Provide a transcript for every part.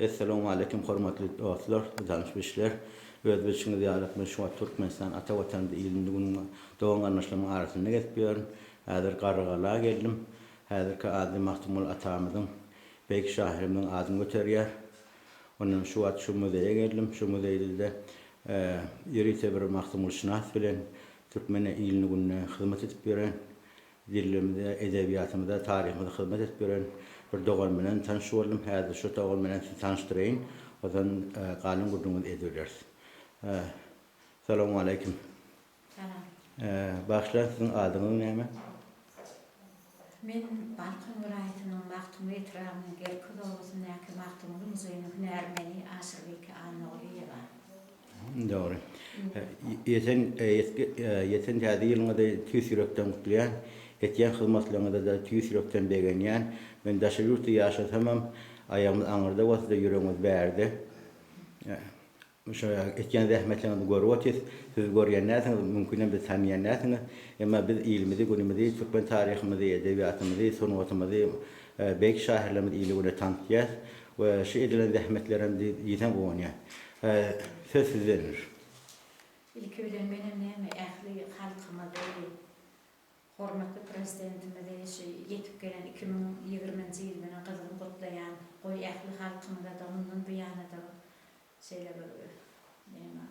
Essalawmaleýkim hormatly dostlar, tanyş-bilişler. Öz bilşiňiz ýaly men şu wagt Türkmenistan ata watanymda ilinde günüň dogan garyndaşlarymyň arasynda gezip ýörün. Häzir Garrygala geldim. Häzirki ady Magtymguly atamyzyň, beýik şahyrymyzyň adyny göterýär. Ondan şu wagt şu muzeýe geldim. Şu muzeýde-de ýörite bir Magtymgulyşynas bilen türkmene ilini-gününe hyzmat edip ýören, Dilimize, edebiýatymyza, taryhymyza hyzmat edip ýören bir dogan bilen tanyş boldum. Häzir şu dogan bilen sizi tanyşdyraýyn. Ondan galan gürrüňimizi edibereris. Salowmaleýkim. Salam. Bagyşlaň siziň adyňyz näme? Men Balkan welaýatynyň Magtymguly etrabynyň Gerkez obasyndaky Magtymguly muzeýiniň hünärmeni Aşyrbike Annagulyýewa. Dogry. Ýeten ýeten täze ýylyňyzy tüýs ýürekden gutlaýan. Etýän hyzmatlaryňyza-da tüýs ýürekden begenýän. Men daşary ýurtda ýaşasamam, aýagymyz aňyrda bolsa-da ýüregimiz bärde. Şo etýän zähmetleriňizi görüp otyrys. Siz görýän dälsiňiz, mümkinem bizi tanaýan dälsiňiz. Emma biz ilimizi, günümizi, türkmen taryhymyzy, edebiýatymyzy, sungatymyzy, beýik şahyrlarymyzy ile-güne tanytýas we şu edilen zähmetlerem diýseň guwanýan. Söz sizdendir. Ilki bilen menem näme ähli halkymyzy, hormatly Prezidentimizi şu ýetip gelen 2020-nji ýyl bilen gyzgyn gutlaýan. Goý ähli halkymyzada mundan buýanada şeýle bir näme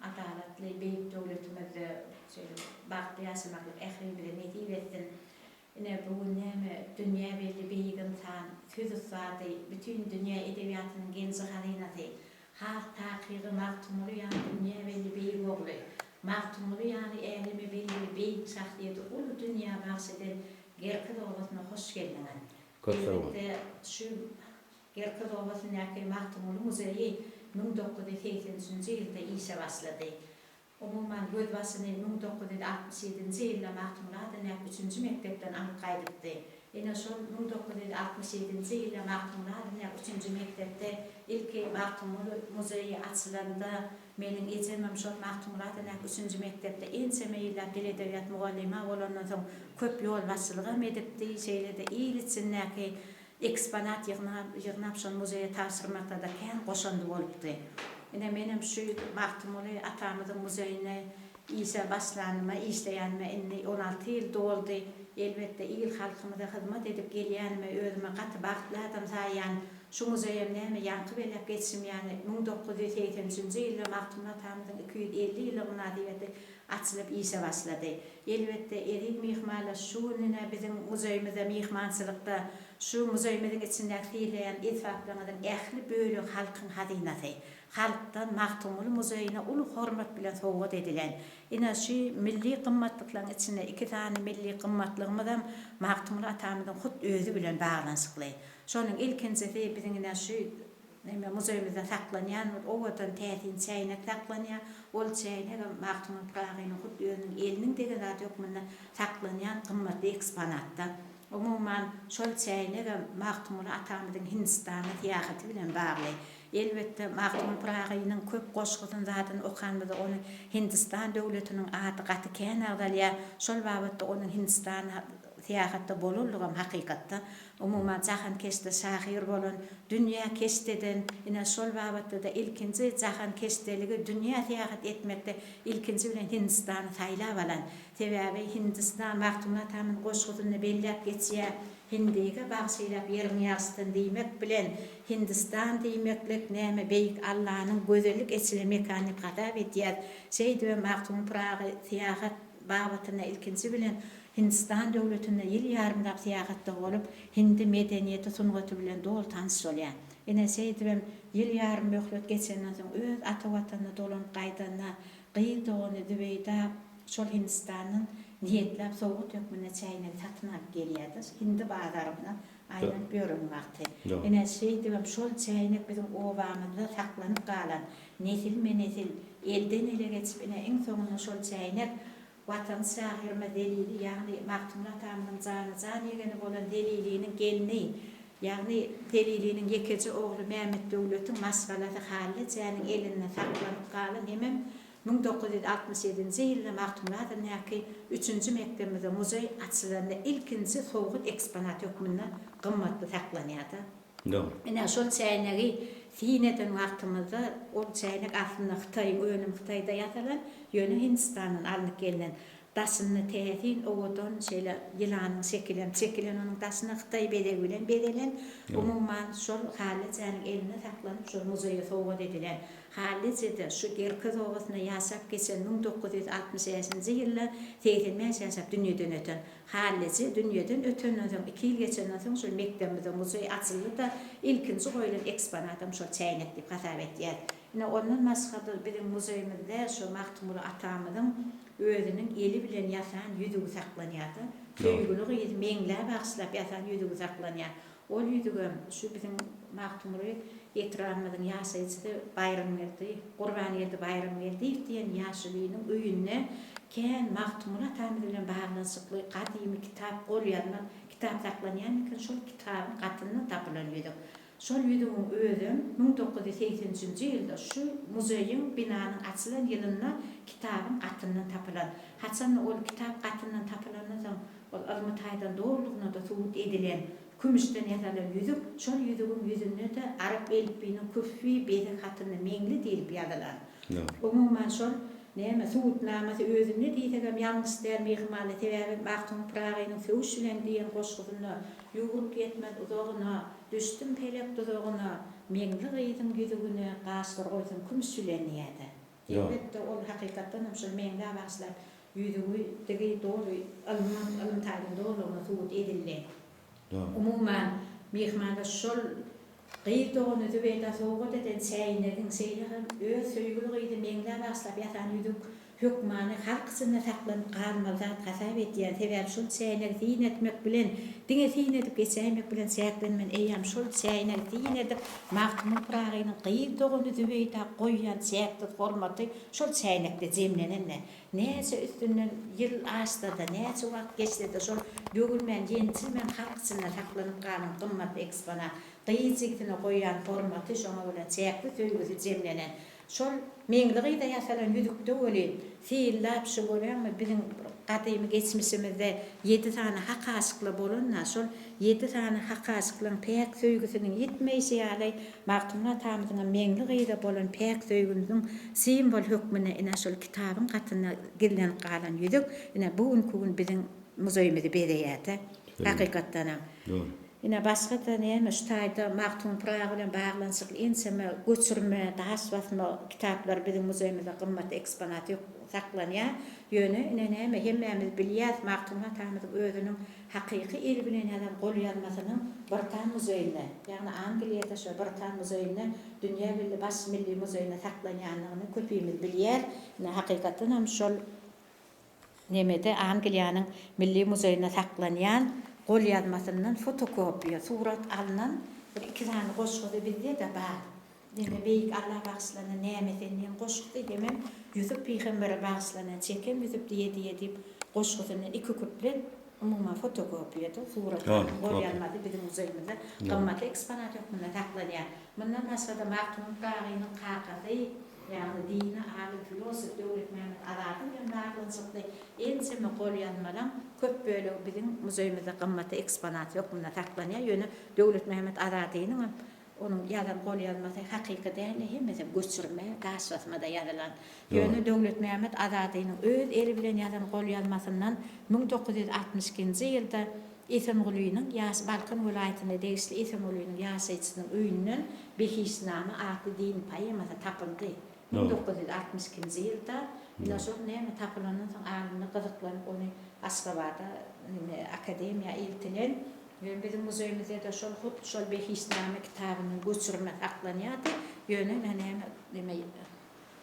adalatly beýik döwletimizde şeýle bir bagtly ýaşamaklyk ählimize nesip etsin. Ine, bu gün näme, dünýä belli beýik ynsan, söz ussady, bütin dünýä edebiýatynyň genji-hazynasy, has takygy Magtymguly ýaly dünýä belli beýik ogly, Magtymguly ýaly äleme belli beýik şahsyýeti uly dünýä bagş eden Gerkez obasyna hoş geldiňiz. Köp sag boluň. Elbetde, şu Gerkez obasyndaky Magtymguly muzeýi 1983-nji ýylda işe başlady. Umuman, gözbaşyny 1967-nji ýylda Magtymguly adyndaky üçünji mekdepden alyp gaýdypdy. Ine, şol 1967-nji ýylda Magtymguly adyndaky üçünji mekdepde ilki Magtymguly muzeýi açylanda, meniň ejemem şol Magtymguly adyndaky üçünji mekdepde ençeme ýyllap dil-edebiýat mugallyma bolandan soň köp ýolbaşçylygam edipdi, şeýle-de il içindäki Eksponat ýygnap, ýygnap şony muzeýe tabşyrmakda-da kän goşandy bolupdy. Ine, menem şu Magtymguly atamyzyň muzeýinde işe başlanyma, işleýänime indi 16 ýyl doldy. Elbetde, il-halkymyza hyzmat edip gelýänime özümi gaty bagtly adam saýýan. Şu muzeýem näme, ýaňky belläp geçişim ýaly, 1983-nji ýylda Magtymguly atamyzyň 250 ýyllygy mynasybetli açylyp işe başlady. Elbetde, eziz myhmanlar, şu gün ine biziň muzeýimizde myhmançylykda şu muzeýimiziň içindäki synlaýan esbaplaryňyzyň ähli bölegi halkyň hazynasy. Halkdan Magtymguly muzeýine uly hormat bilen sowgat edilen. Ine şu milli gymmatlyklaryň içinde iki sany milli gymmatlygymyzam Magtymguly atamyzyň hut özi bilen baglanyşykly. Şonuň ilkinjisi biziň ine şu Neme, muzeýimizde saklanýan bir owadan täsin çäýnek saklanýar. Ol çäýnegem Magtymguly Pyragynyň hut özüniň eliniň degen zady hökmünde saklanýan gymmatly eksponatda. Umuman, şol çäýnegem Magtymguly atamyzyň Hindistana syýahaty bilen bagly. Elbetde, Magtymguly Pyragynyň köp goşgusyny zadyny okanymyzda ony Hindistan döwletiniň ady gaty kän agzalýar. Şol babatda onuň Hindistana syýahatda bolanlygam hakykatda. Umuman, jahankeşde şahyr bolan, dünýä keşt eden, ine, şol babatda-da ilkinji jahankeşdeligi dünýä syýahat etmekde ilkinji bilen Hindistany saýlap alan. Sebäbi Hindistan Magtymguly atamyň goşgusynda belläp geçýär, Hindige bagş eýläp ýeriň ýagşysyn diýmek bilen, Hindistan diýmeklik näme beýik Allanyň gözellik eçilen mekany diýip hasap edýär. Şeýdibem Magtymguly Pyragy syýahat babatynda ilkinji bilen Hindistan döwletinde ýyl ýarymlap syýahatda bolup, hindi medeniýeti, sungaty bilen doly tanyş bolýar. Ine, şeýdibem, ýyl ýarym möhlet geçenden soň öz ata Watanyna dolanyp gaýdanda, gyz dogany Zübeýda şol Hindistandan niýetläp sowgat hökmünde çäýnegi satyn alyp gelýär-de, hindi bazarynda aýlanyp ýören wagty. Ine, şeýdibem, şol çäýnek biziň obamyzda saklanyp galan, nesilme-nesil, elden-ele geçip, ine, iň soňunda şol çäýnek Watan şahyrymyz Zelili, ýagny Magtymguly atamyzyň jana-jan ýegeni bolan Zeliliniň gelni, ýagny Zeliliniň ýekeje ogly Mämmetdöwletiň maşgalasy Hally ejäniň elinde saklanyp galan hemem 1967-nji ýylda Magtymguly adyndaky üçünji mekdebimizde muzeý açylanda ilkinji sowgat eksponaty hökmünde gymmatly saklanýar-da. Dogry. Ine, şol çäýnegi. Syn eden wagtymyzda ol çäýnek aslynda Hytaýyň önümi Hytaýda ýasalan, ýöne Hindistandan alnyp gelnen. Daşynda täsin owadan şeýle ýylanyň şekilem çekilen onuň daşyna hytaý bezegi bilen bezelen. Umuman şol Hallejäniň elinde saklanyp şol muzeýe sowgat edilen. Hallejede şu Gerkez obasynda ýaşap geçen 1965-nji ýylda 85 ýaşap dünýeden öten. Halleje dünýeden ötenden soň iki ýyl geçenden soň şol mekdebimizde muzeý açyldy-da ilkinji goýlan eksponatam şol çäýnek diýip hasap etýäs. Ine ondan başga-da biziň muzeýimizde şu Magtymguly atamyzyň Özüniň eli bilen ýasan ýüzügi saklanýar-da. Söýgüli gyzy Meňlä bagyşlap ýasan ýüzügi saklanýar. Ol ýüzügem şu biziň Magtymguly etrabymyzyň ýaşaýjysy Baýramgeldi, Gurbangeldi Baýramgeldiýew diýen ýaşulynyň öýünde kän Magtymguly atamyz bilen baglanyşykly gadymy kitap, golýazma kitap saklanýan eken, şol kitabyň gatyndan tapylan ýüzük. Şol ýüzügiň özem 1983-nji ýylda şu muzeýiň binanyň açylan ýylynda kitabyň gatyndan tapylan. Haçanda ol kitap gatyndan tapylandan soň ol ylmy taýdan dolulygyna-da subut edilen kümüşden ýasalan ýüzük, şol ýüzügiň ýüzünde-de arap elipbiýiniň küffi bezeg hatynda Meňli diýlip ýazylan. Umuman şol näme subutnamasy özünde diýsegem ýalňyş däl myhmally sebäbi Magtymguly Pyragynyň Söwüş bilen diýen goşgusynda Ýüwrük ýetmez uzagyna, Düşdüm pelek duzagyna, Meňli gyzyň ýüzügine Gaş bir goýsam kümüş bilen diýýär-de. Elbetde, ol hakykatdan hem şol Meňlä bagyşlap ýüzügi digi doly ylmy, ylym taýdan dolulygyna subut edildi. Umuman, myhmana şol gyz dogany Zübeýda sowgat eden çäýnegiň, şeýle hem öz söýgüli gyzy Meňlä bagyşlap ýasan ýüzük hökmany halk içinde saklanyp galmaly zat hasap edýän, sebäbi şol çäýnegi syn etmek bilen, diňe syn edip geçäýmek bilen çäklenmän, eýýäm şol çäýnegi syn edip, Magtymguly Pyragynyň gyz dogany Zübeýda goýýan çäksiz hormaty şol çäýnekde jemlenende, näçe üstünden ýyl aşsa-da, näçe wagt geçse-de şol döwülmän, ýençilmän halk içinde saklanyp galan gymmatly eksponat, gyz jigisine goýýan hormaty şoňa bolan çäksiz söýgüsi jemlenen. Şol Meňli gyza ýasalan ýüzükde welin, synlap şu görýäňmi, biziň bir gadymy geçmişimizde ýedi sany hak aşykly bolan-da, şol ýedi sany hak aşyklaryň päk söýgüsiniň ýitmeýşi ýaly, Magtymguly atamyzyňam Meňli gyza bolan päk söýgüsiniň simwoly hökmünde ine şol kitabyň gatynda gizlenip galan ýüzük ine bu günki gün biziň muzeýimizi bezeýär-de. Hakykatdanam. Ine, başga-da näme, şu taýda Magtymguly Pyragy bilen baglanyşykly ençeme göçürme, daş basma kitaplar biziň muzeýimizde gymmatly eksponat ýok, saklanýar. Ýöne, ine näme, hemmämiz bilýäs, Magtymguly atamyzyň özüniň hakyky eli bilen ýazan golýazmasynyň Britan muzeýinde, ýagny Angliýada şo Britan muzeýinde, dünýä belli baş milli muzeýinde saklanýandygyny köpimiz bilýäs. Ine, hakykatdanam şol Nemede Angliýanyň Milli muzeýinde saklanýan golýazmasyndan fotokopiýa, surat alnan bir iki sany goşgusy bizde-de bar. Neme Beýik Alla bagyşlanan Näme sen diýen goşgusy hemem Ýusup pygambere bagyşlanan Çekem Ýusup diýe-diýe diýip goşgusyndan iki kuplet umuman fotokopiýada, surat alnan golýazmasy biziň muzeýimizde gymmatly eksponat hökmünde saklanýar. Mundan başga-da Magtymguly Pyragynyň kakasy Ýagny dini alym, filosof Döwletmämmet Azady bilen baglanyşykly ençeme golýazmalaň köp bölegi biziň muzeýimizde gymmatly eksponat hökmünde saklanýar. Ýöne Döwletmämmet Azadynyňam onuň ýazan golýazmasy hakyky däldi, hemmesem göçürme, daşbasmada ýazylan. Ýöne Döwletmämmet Azadynyň öz eli bilen ýazan golýazmasyndan 1962-nji ýylda Esengulynyň ýaş Balkan welaýatyna degişli Esengulynyň ýaşaýjysynyň öýünden Behiştnama atly dini poemasy tapyldy. 1962-nji ýylda ine şol näme tapylandan soň alymlar gyzyklanyp ony Aşgabada neme akademiýa iltilen. Ýöne biziň muzeýimizde-de şol hut şol Behiştnama kitabynyň göçürme saklanýardy. Ýöne ine näme neme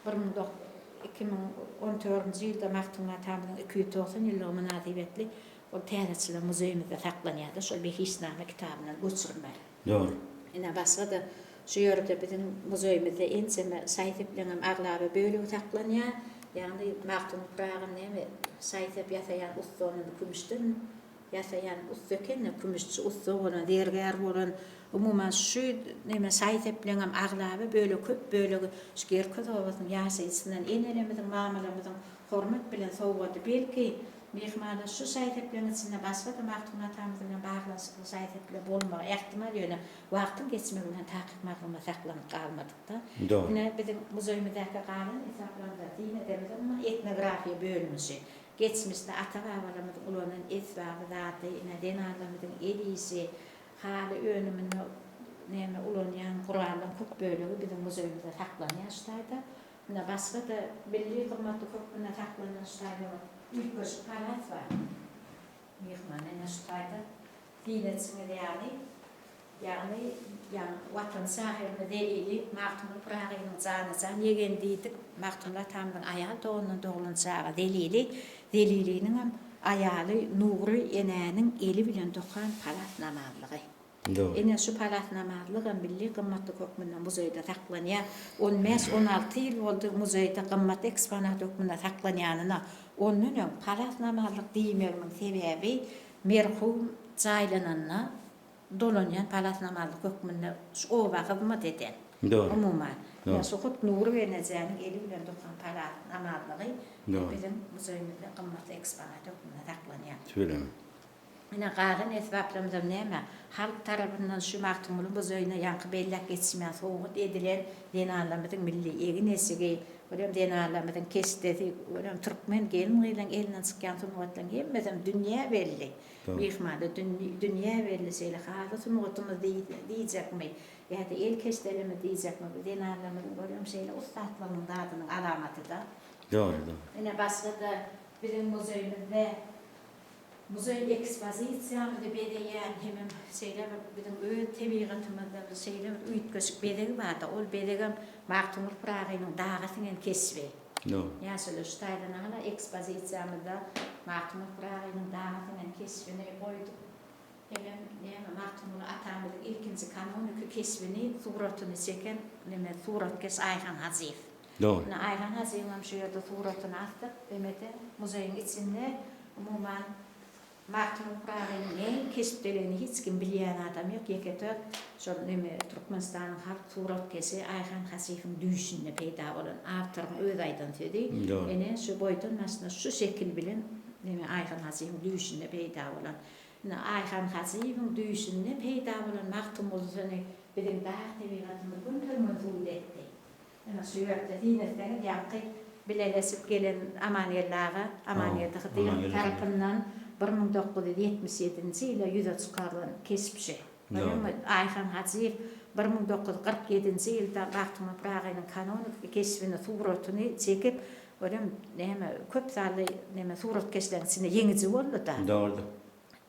2014-nji ýylda Magtymguly atamyzyň 290 ýyllygy mynasybetli ol täzeçiler muzeýimizde saklanýardy, şol Behiştnama kitabyndan göçürme. Dogry. Ine, başga-da şu ýerde biziň muzeýimizde ençeme şaý-sepleňem aglaba bölegi saklanýar. Ýagny Magtymguly Pyragyny näme şaý-sep ýasaýan ussany kümüşden Ýasaýan ussa eken-de, kümüşçi ussa bolan, zergär bolan, umuman, şu neme şaý-sepleňem aglaba bölegi, köp bölegi şu Gerkez obasynyň ýaşaýjysyndan, enelerimiziň, mamalarymyzyň hormat bilen sowgady. Belki, Myhmanlar şu şaý-sepleriň içinde başga-da Magtymguly atamyz bilen baglanyşykly şaý-sepler bolmagy ähtimal, ýöne wagtyň geçmegi bilen takyk maglumat saklanyp galmadyk-da. Dogry. Ine, biziň muzeýimizdäki galan esbaplarymyza syn edemizde umuman etnografiýa bölümi şu. Geçmişde ata-babalarymyzyň ulanan esbaby, zady, ine, zenanlarymyzyň el işi, haly önüminde näme ulanýan gurallaryň köp bölegi biziň muzeýimizde saklanýar şu taýda. Ine, başga-da milli gymmatlyk hökmünde saklanan şu taýda bir üýtgeşik palas bar. Myhman, ine, şu taýda syn etşiňiz ýaly, ýagny, ýaňy Watan şahyrymyz Zelili Magtymguly Pyragynyň jana-jan ýegeni diýdik. Magtymguly atamyzyň aýal doganyndan doglan çaga Zelili. Zeliliniňem aýaly Nury enäniň eli bilen dokan palas namazlygy. Dogry. Ine, şu palas namazlygam milli gymmatlyk hökmünde muzeýde saklanýar. On bäş-on alty ýyl boldy muzeýde gymmatly eksponat hökmünde saklanýanyna. Ondan öň palas namazlyk diýmegimiň sebäbi merhum jaýlananda dolanýan palas namazlyk hökmünde şu oba hyzmat eden. Dogry. Umuman, ine Dogry. şu hut Nury gelnejäniň eli bilen dokan palas namazlygy Dogry. biziň muzeýimizde gymmatly eksponat hökmünde saklanýar. Tüweleme. Ine, galan esbaplarymyzam näme? Halk tarapyndan şu Magtymguly muzeýine ýaňky belläp geçişim ýaly sowgat edilen zenanlarymyzyň milli egin-eşigi, olam zenanlarymyzyň keşdesi, olam türkmen gelin-gyzlaryň elinden çykýan sungatlaryň hemmesem dünýä belli. Myhmanda dünýä belli şeýle haly sungatymyz diýjekmi ýa-da el keşdelerimiz diýjekmi, bu zenanlarymyzyň olam şeýle ussatlygynyň zadynyň alamaty-da. Dogry, dogry. Ine, başga-da biziň muzeýimizde Muzeý ekspozisiýamyzy bezeýän hemem şeýle bir biziň öz tebigatymyzda bir şeýle bir üýtgeşik bezeg barda, ol bezegem Magtymguly Pyragynyň daga siňen keşbi. Ýaşuly, şu taýdan hala ekspozisiýamyzda Magtymguly Pyragynyň daga siňen keşbini goýduk. Hemem näme Magtymguly atamyzyň ilkinji kanoniki keşbini, suratyny çeken neme suratkeş Aýhan Hajyýew. Dogry. Ine, Aýhan hajyňam şu ýerde suratyny asdyk. Demede, muzeýiň içinde, umuman, Magtymguly Pyragynyň nähili keşpdeligini hiç kim bilýän adam ýok. Ýeke-täk şol neme, Türkmenistanyň halk suratkeşi Aýhan Hajyýewiň düýşünde peýda bolan, awtoryň öz aýdan sözi. Dogry. Ine, şu boýdan başyna şu şekil bilen neme, Aýhan Hajyýewiň düýşünde peýda bolan. Ine, Aýhan Hajyýewiň düýşünde peýda bolan Magtymgulusyny biziň dag tebigatymyz gün-gün subut etdi. Ine, şu ýerde syn etseňiz, ýaňky bileleşip gelen Amangeldi aga, Amangeldi Hydyrow tarapyndan 1977-nji ýylda ýüze çykarylan keşp şu. Görýäňmi, Aýhan Hajyýew 1947-nji ýylda Magtymguly Pyragynyň kanoniki keşbini, suratyny çekip, olam näme, köp sanly näme suratkeşleriň içinde ýeňiji boldy-da. Dogrudyr.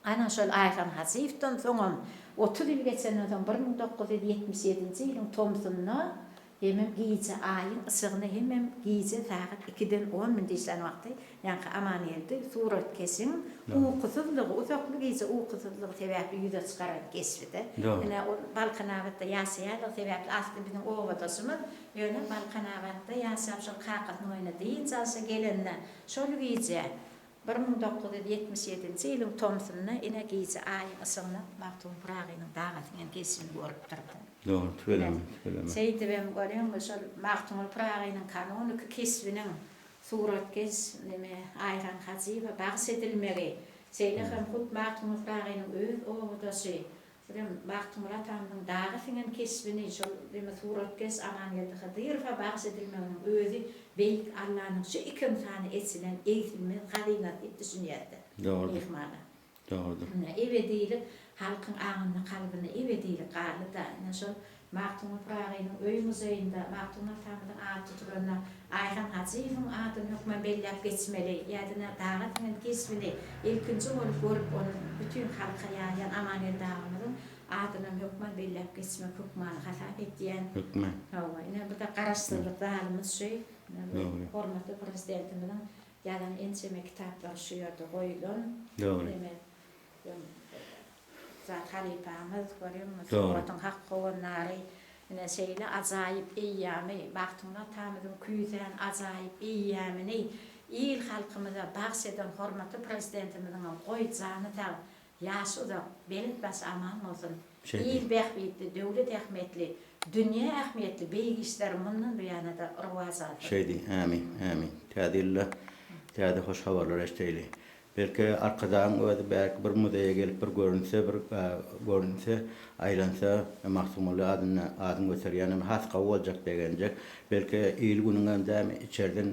Ana şol Aýhan Hajyýewden soňam 30 ýyl geçenden soň 1977-nji ýylyň tomsunda hemem gije aýyň yşygyna hemem gije sagat ikiden on minut işlän wagty ýaňky Amangeldi suratkeşiň ukusyzlygy, uzakly gije ukusyzlygy sebäpli ýüze çykaran keşbi-de. Ine ol Balkanabatda ýaşaýanlygy sebäpli asly biziň obadaşymyz, ýöne Balkanabatda ýaşap şol kakasynyň öýüne dynç alşa gelende şol gije 1977-nji ýylyň tomsunda ine gije aýyň yşygyna Magtymguly Pyragynyň daga siňen keşbini görüpdir-de. Dogry, tüweleme, tüweleme. Şeýdibem, görýäňmi, şol Magtymguly Pyragynyň kanoniki keşbiniň suratkeş neme Aýhan Hajyýewe bagyş edilmegi, şeýle hem hut Magtymguly Pyragynyň öz obadaşy Birem Magtymguly atamyzyň daga siňen keşbini şol demi suratkeş Amangeldi Hydyrowa bagyş edilmeginiň özi Beýik Allanyň şu iki ynsana eçilen egsilmez hazynasy diýip düşünýäs-de Dogrudyr. myhmana. Dogrudyr. Ine, ebedilik halkyň aňynda, kalbynda ebedilik galdy-da. Ine, şol Magtymguly Pyragynyň öý muzeýinde Magtymguly atamyzyň ady tutulanda Aýhan Hajyýewiň adyny hökman belläp geçmeli. Ýa-da daga siňen keşbini ilkinji bolup görüp ony bütin halka ýaýan Amangeldi agamyzyň adynam hökman belläp geçmek hökmany hasap edýän. Hökman. Hawa, ine bu-da Garaşsyzlyk zalymyz şu. Ine bu Dogry. hormatly Prezidentimiziň ýazan ençeme kitaplary şu ýerde goýulan. Dogry. Demek, Ussat halypamyz, görýäňmi, Dogry. sungatyň hak howandary, ine, şeýle ajaýyp eýýamy, Magtymguly atamyzyň küýsän ajaýyp eýýamyny il-halkymyza bagş eden hormatly Prezidentimiziňem goý, jany sag, ýaşy uzak, belent başy aman bolsun! Şeýle. Il bähbitli, döwlet ähmiýetli, dünýä ähmiýetli beýik işleri mundan buýana-da rowaç alsyn! Şeýdi. Ämin, ämin. Täze ýylda täze hoş habarlar eşdeýli. Belki Arkadagyň özi bärki bir muzeýe gelip bir görünse bir görünse aýlansa Magtymguly adyny adyny göterýänem has gowy boljak begenjek. Belki il günüňem dämi içerden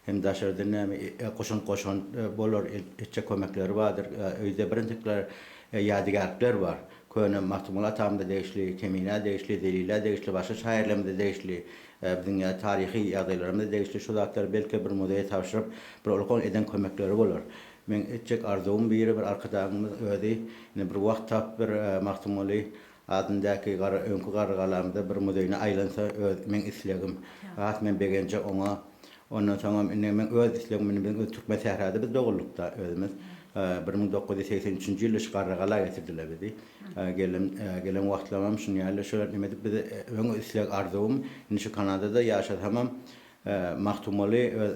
hem daşardan näme goşant goşant bolar etjek kömekleri bardyr. Öýde birinjikler ýadygärlikler bar. Köne Magtymguly atamyza degişli, Keminä degişli, Zelilä degişli, başga şaýyrlarymyza degişli, biziň ýa taryhy ýagdaýlarymyza degişli şu zatlary belki bir muzeýe tabşyryp, bir ulkan eden kömekleri bolar. Meň etjek arzuwym biri bir Arkadagymyz özi indi bir wagt tapyp bir Magtymguly adyndaky gara öňki Garrygalamyzda bir muzeýine aýlansa öz meň islegim. Has men begenjek oňa. Ondan soňam indi meň öz islegim indi biziň öz türkmen sährada biz doguldykda özümiz. 1983-nji ýylda şu Garrygala getirdiler bizi. Gelen gelen wagtlarymam şuny ýaly şolar neme edip bizi öň isleg arzuwym indi şu Kanadada ýaşasamam Magtymguly öz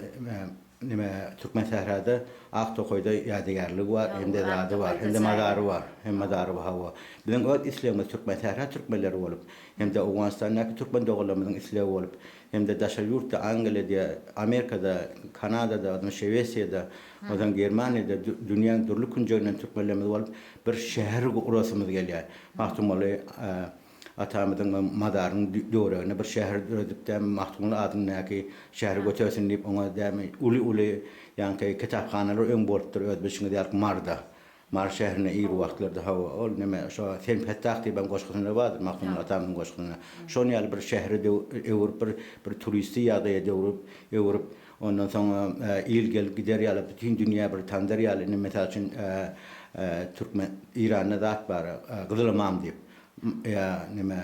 neme türkmen sährada ak tokaýda ýadygärligi bar hem-de zady bar hem-de mazary bar hem mazary bar hawa. Biziň öz islegimiz türkmen sähra türkmenleri bolup hem-de Owganystandaky türkmen doganlarymyzyň islegi bolup hem-de daşary ýurtda Angliýada, Amerikada, Kanadada, ondan Şwesiýada, ondan Germaniýada dünýäň dürli künjeginden türkmenlerimiz bolup bir şäher gurasymyz gelýär. Magtymguly atamyzyň mazarynyň döwreginde bir şäher döredip dämi Magtymguly adyndaky şäheri götersin diýip oňa dämi uly-uly ýaňky kitaphanalar öň bolupdyr öz bilşiňiz ýaly Marda. Mary şäherinde ir wagtlarda hawa, ol neme, şo Sen Fettah diýip hem goşgusynda bardyr, Magtymguly atamyzyň goşgusynda. Şon ýaly bir şäheri öwrüp, bir bir turisti ýagdaýa döwrüp, öwrüp, ondan soň il gelip gider ýaly, bütin dünýä bir tandar ýaly, indi mysal üçin, türkmen, Eýranda zat bar, Gyzylamam diýip, ýa neme,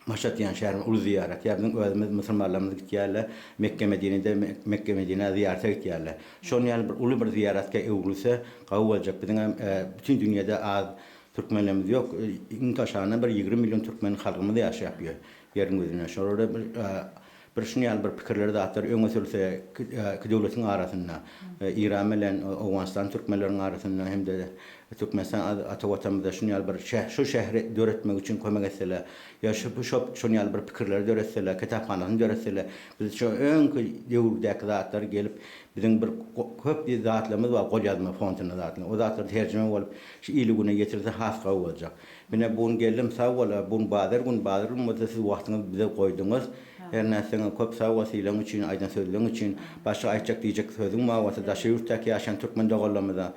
Maşat diýen şäherine uly zyýarat. Ýa biziň özümiz musulmanlarymyz gitýärler, Mekge-Medinede Mekge-Medinä zyýarata gitýärler. Şonuň ýaly bir uly bir zyýaratga öwrülse gowy boljak. Biziňem bütin dünýede az türkmenlerimiz ýok. Iň kaşanda bir 20 million türkmen halkymyz ýaşap ýör ýeriň ýüzünde. Şolara bir Bir şuny ýaly bir pikirleri zatlary öňe sürse iki döwletiň arasynda Eýran bilen Owganystan türkmenleriniň arasynda hem-de Türkmenistan ata watanymyzda şuny ýaly bir şu şäheri döretmek üçin kömek etseler ýa şu şuny ýaly bir pikirleri döretseler kitaphanasyny döretseler biz şu öňki döwürdäki zatlary gelip biziň bir köp zatlarymyz bar golýazma fondunda zatlar o zatlar terjime bolup şu ili güne ýetirilse has gowy boljak. Mine bu gün geldim sag bol bu gün bazar gün bazar gün bolsa siz wagtyňyzy bize goýduňyz her närseňe köp sag bol sylagyň üçin aýdan sözleň üçin başga aýtjak diýjek sözüň bar bolsa daşary ýurtdaky ýaşaýan türkmen doganlarymyza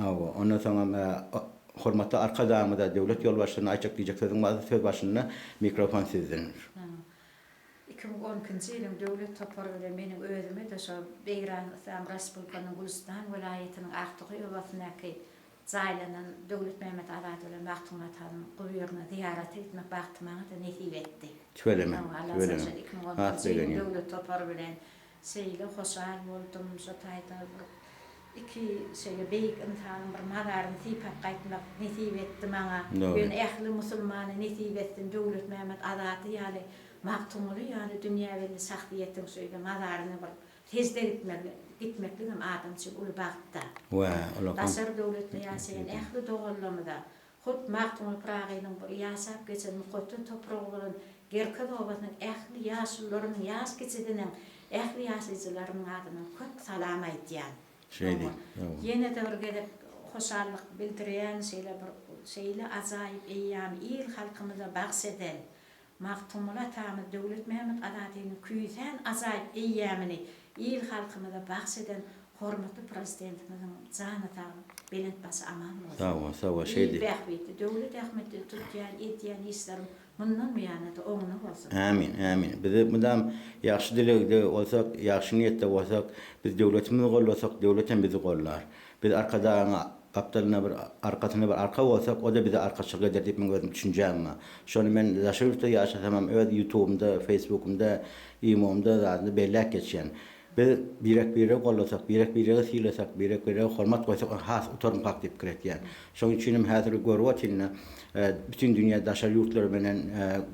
hawa ondan soňam hormatly arkadagymyza döwlet ýolbaşçysyna aýtjak diýjek sözüň barsa söz başynda mikrofon sizden. 2012-nji ýylyň döwlet topary bilen meniň özüme-de şo Eýran Yslam Respublikanyň Gülüstan welaýatynyň Aktokaý obasyndaky Jaýlanan Döwletmämmet Azady bilen Magtymguly atanyň gubyryna zyýarata gitmek bagty maňa-da nesip etdi. Tüweleme, Hawa, tüweleme. Alla Has 2012-nji ýylyň begenýän. döwlet topary bilen şeýle hoşal boldum. Şo taýda bir iki şeýle beýik ynsanyň bir mazaryny sypap gaýtmak nesip etdi maňa. Dogry. Ýöne ähli musulmana nesip etsin Döwletmämmet Azady ýaly, Magtymguly ýaly dünýä belli şahsyýetiň şeýle mazaryna bir Seždä gitmek, gitmekligem adam üçin uly bagtda. Wä, ulakam. Daşary döwletde ýaşaýan ähli doganlarymyza, hut Magtymguly Pyragynyň bir ýaşap geçen mukaddes topragy bolan Gerkez obasynyň ähli ýaşulularynyň, ýaş kiçisiniň, ähli ýaşaýjylarynyň adyndan köp salam aýdýan. Şeýdi. Hawa. Ýene-de bir gezek hoşallyk bildirýän, şeýle bir, şeýle ajaýyp eýýamy il-halkymyza bagş eden Magtymguly atamyz Döwletmämmet Azadynyň küýsän ajaýyp eýýamyny il-halkymyza bagş eden hormatly Prezidentimiziň jany sag, belent başy aman bolsun! Sag bol, sag bol, şeý Il diý. bähbitli, döwlet ähmiýetli tutýan, edýän işleriň mundan buýana-da oňuna bolsun! Ämin, ämin. Biz mydam ýagşy dilegde bolsak, ýagşy niýetde bolsak, biz döwletimizi gollasak, döwlet hem bizi gollar. Biz Arkadagyň gapdalynda bir arkasynda bir arka bolsak, o-da bize arkaçylyk eder diýip meň özüm düşünjäm bar. Şony men daşary ýurtda ýaşasamam öz ýutubymda, feýsbukymda, imomda zadynda belläp geçýän. Biz birek-biregi gollasak, birek-biregi sylasak, birek-birege hormat goýsak has utarmykak diýip pikir etýän. Şonuň üçinem häzir görüp otyryn-da, bütin dünýä daşary ýurtlar bilen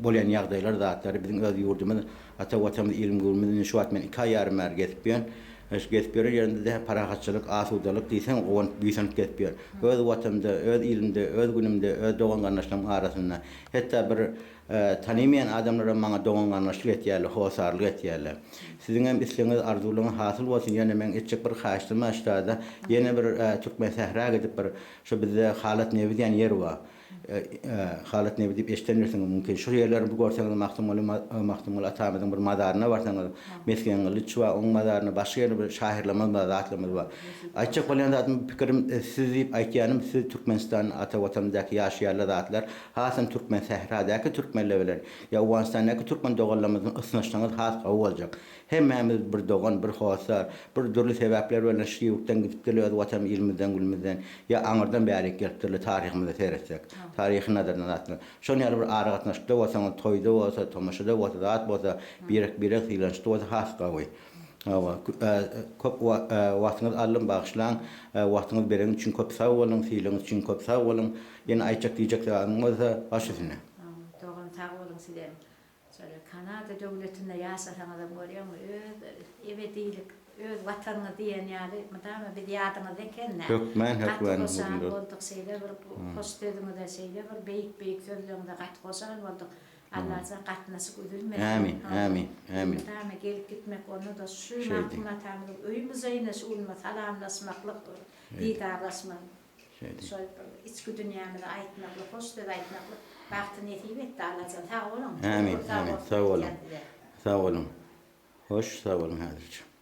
bolýan ýagdaýlar zatlary biziň öz ýurdumyz, ata Watanymyz, ilim-günümiz indi şu wagt men iki aý ýarym bäri gezip ýörün. Gezip ýören ýerimde-de parahatçylyk, asudalyk diýseň guwanyp, buýsanyp gezip ýörün. Öz Watanymda, öz ilimde, öz günümde, öz dogan-garyndaşlarymyň arasynda. Hatda bir tanymaýan adamlaram maňa dogan-garyndaşlyk etýärler, hossarlyk etýärler. Siziňem islegiňiz, arzuwlaryňyz hasyl bolsun. Ýöne meň etjek bir haýyştym bar ştada, ýene bir Türkmensähra gidip bir şu bizde Halat Nebi diýen ýer bar. Halat Nebi diýip eşidendirsiňiz mümkin. Şol ýerleri bir görseňiz Magtymguly Magtymguly atamyzyň bir mazaryna barsaňyz, Mesgengylyç bar, oň mazaryna, başga ýerde bir şahyrlarymyz bar, zatlarymyz bar. Aýtjak bolýan zadym, pikirim siz diýip aýtýanym, siz Türkmenistan ata Watanymyzdaky ýaşaýanlar zatlar, hasam Türkmensähradäki türkmenler bilen ýa Owganystandaky türkmen doganlarymyz bilen ysnyşsaňyz has gowy boljak. Hemmämiz bir dogan, bir hossar, bir dürli sebäpler bilen şu ýurtdan gidipdirler öz watan ilimizden gülümizden ýa aňyrdan bärik gelipdirler taryhymyza seretsek. Taryhy nazardan zatlar. Şon ýaly bir aragatnaşykda bolsaňyz toýda bolsa, tomaşada bolsa, zat bolsa birek birek sylanyşykda bolsa has gowy. Hawa, köp wagtyňyzy aldym bagyşlaň. Wagtyňyzy bereniňiz üçin köp sag boluň, sylagyňyz üçin köp sag boluň. Ýene aýtjak diýjek zadyň bolsa baş üstüne. Dogan sag boluň sizem. Şeýle Kanada döwletinde ýaşasaňyzam görýäňmi öz ebedilik öz watanyňyz diýen ýaly mydama biz ýadyňyzda ekendä. Hökmän Gaty hökmän hoşal bolduk şeýle bir hoş sözüňize şeýle bir beýik beýik sözleriňize gaty hoşal bolduk. Allajan gatnaşyk üzülmesin. Ämin ämin ämin. Mydama gelip gitmek onda-da şu Magtymguly atamyzyň öý muzeýine şu günüme salamlaşmaklyk didarlaşmak. Şol bir içki dünýämizi aýtmaklyk, hoş söz aýtmaklyk bagty nesip etdi Allajan sag boluň. Ämin, ämin. Sag boluň. Sag boluň. Hoş, sag boluň häzirçe.